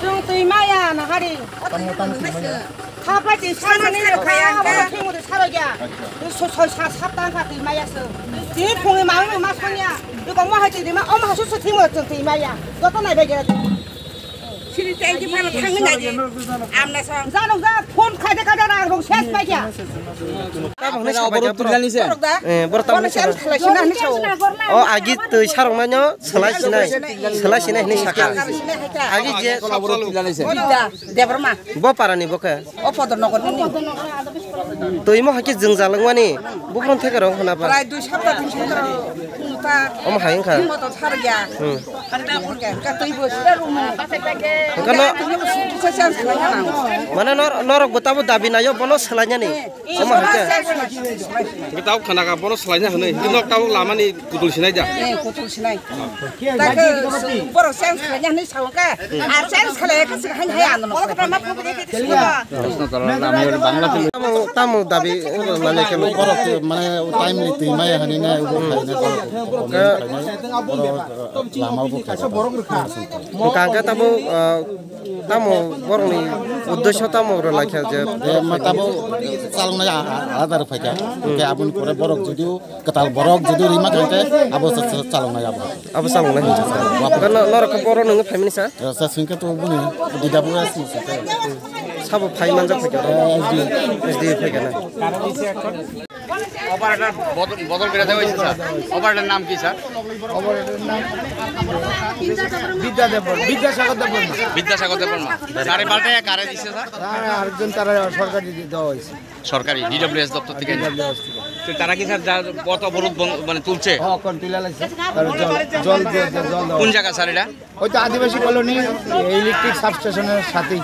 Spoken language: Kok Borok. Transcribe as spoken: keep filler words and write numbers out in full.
Chwng twi maya nahari. Kha pai twi sanani kha abo thwngmani sarokya. Soi sa sat tang kha twi maya se. Twi phungni ma ma sanya. Bikong ma hai twi ma om hasu se thwngmani chwng twi maya. Joto nai bai gera. Sini tei ki phano thangni nai di. Amna sa. Jano ja phone khai de khai de rang rong ses pai kya. Tabok hwnwi sabai borok kha, borok. Borok da? Eh, borok tabok hwnwi sabai. Phone ses khalai sina hwnwi sao. O agi twi sarok manyo. Salai sinai, salai sinai hinui saka. Agi je Bidya Debbarma. Bo parani bo khe. O Podor Nogor ni. Twi mo hakhe jwng jalwk mani. Buphang theke rong hona ba. Prai dui sapta tin sapta ta. Omo hai wngkha. Moto sarya. Hmm. Ka twi bo sida rumo. Wngkha no. Twi bo sudu sa chance khlai na. Mane nor-, norok bo tabo dabi nayo bono salai nani. Omo hai khe. Hwnkhe tabuk khana ka bono salaina hwnwi. Hwnkhe nok tabuk lamani kutul sinai da. Eh, kutul sinai. Takhe borok change khlaina hwnwi sao khe. Ar change khlai khe se hai hai ano. Tamo, tamo dabi, mane khe borok mane time ni twi maya hwnwi na ubo khlaina borok. Borok lama ubo khlaina. Hwnkhe tabuk, ah, Tamo borokni uddesyo tamo rw laikha je. Eh, ma tamo chaloknai a-, a-, alada rw phaikha. Hwnkhe aboni pore borok jodi kwtal borok jodi rima kha khe abo sa-, sa-, chaloknai abo. Abo chaloknai hinwi sa. Hwnkhe no-, norok khe borok nungwi phaimani sa? Eh, sa singkhe to boni D W S ni singkhe. Sabo phai manjak phaikha. Eh, S D. S D phaikha na. Operator বদল, বদল করে দেওয়া হয়েছে, sir. Operator নাম কি, স্যার? বিদ্যা দেববর্মা, বিদ্যাসাগর দেববর্মা। বিদ্যাসাগর দেববর্মা। স্যারে পাল্টে কারে দিচ্ছে, স্যার? আর আরেকজন তারা সরকারি দিয়ে দেওয়া হয়েছে। সরকারি, D W S দপ্তর থেকে। D W S থেকে। তো তারা কি, স্যার, যা পথ অবরোধ বন-, মানে তুলছে? হ্যাঁ, এখন তুলে লাগছে। তারা জল, জল দিয়ে, জল দেওয়া। কোন জায়গা, স্যার, এটা? হয়তো আদিবাসী কলোনি ইলেকট্রিক সাবস্টেশনের সাথেই।